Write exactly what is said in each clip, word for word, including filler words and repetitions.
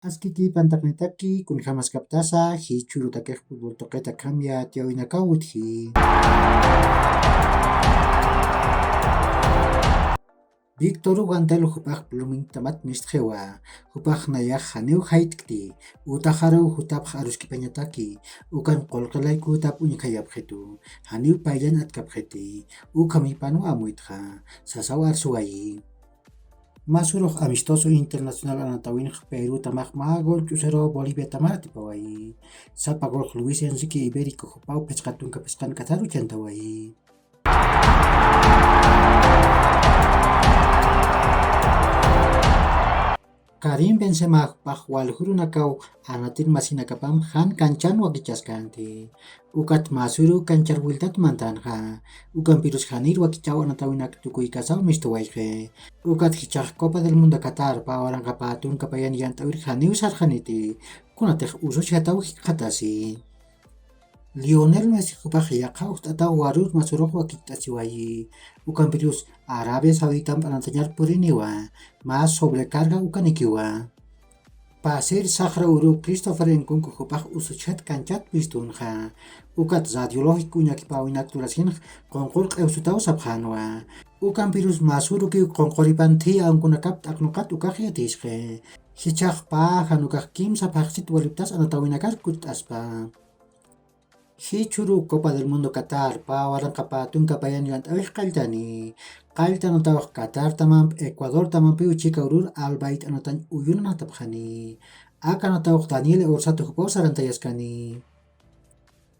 Askiki pantaqnitaki, kunjamaskaptasa jichhurutakix futbol tuqita kamya tiyawinakaw utji. Victor Wandel jupax Bloomingtamat mistxiwa, jupax nayax janiw jaytkti, utaxaruw jutapx aruskipañataki, ukan qullqilaykutap uñjayapxitu, janiw payllan atkapxiti, ukhamipanwa amuytxa, sasaw arsuwayi. Masurux amistoso internacional anatawinx Perutamax mä gol ch'usaruw Boliviatamar atipawayi. Sapa golx Luis Enrique Ibérico jupaw phisqa tunka phisqan k'atharu chantawayi. Karim Benzema jupax waljurunakaw anatir masinakapam jan kanchan wakichaskänti. Ukat masuru kanchar vueltat mantänxa. Ukampirus janir wakichaw anatawinak tukuykasaw mistuwayxi. Ukat jichhax Copa del Mundo Qatar pä waranqa pä tunka payan yant'awir janiw sarxaniti. Kunatix usuchjataw jikxatasi. Lionel Messi jupax yaqha ujt'ataw warur masurux wakicht'asiwayi. Ukampirus Arabia Sauditamp anatañar puriniwa, mä sobrecarga ukanikiwa. Pasir saqra uru Christopher Nkunku jupax usuchjat kanchat pistunxa. Ukat radiológico uñakipäwinak turasinx qunqur q'iwsutaw sapxänwa. Ukampirus masurukiw qunquripan thiyä ankunakap t'aqnuqat ukax yatisxi. Jichhax pä jan ukax kimsa phaxsit waliptas anatawinakar kutt'aspa. Jichhuru Copa del Mundo Qatar pä waranqa pä tunka payan yant'awix qalltani. Qallta anatawix Qatartamamp Ecuadortamampiw chika urur Al Bayt anatañ uyun anatapxani. Aka anatawix Daniel Orsato jupaw sarantayaskani.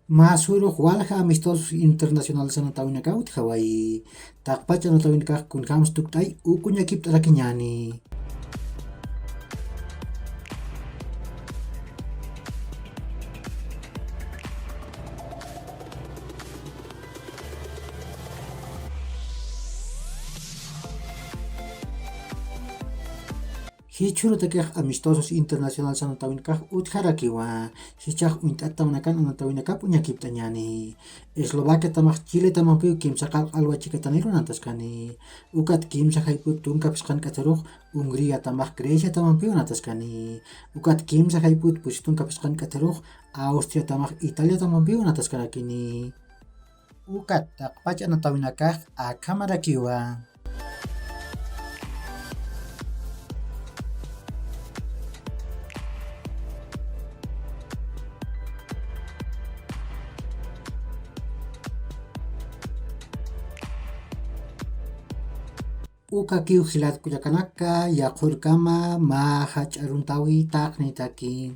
Masurux walja amistosos internacionales anatawinakaw utjawayi. Taqpach anatawinakax kunjams tukt'ay uk uñakipt'arakiñäni. Jichhürutakix amistosos internacionales anatawinakax utjarakiwa, jichhax uñt'attawanakan anatawinakap uñakipt'añäni. Eslovaquiatamax Chiletamampiw kimsa qallq alwa chikataniru anataskani. Ukat kimsa jayp'ut tunka phisqan k'atharux Hungriatamax Greciatamampiw anataskani. Ukat kimsa jayp'ut pusi tunka phisqan k'atharux Austriatamax Italiatamampiw anataskarakini. Ukat taqpach anatawinakax akhamarakiwa. Ukakiw jilat kullakanaka, yaqhurkama mä jach'aruntawi taqnitaki.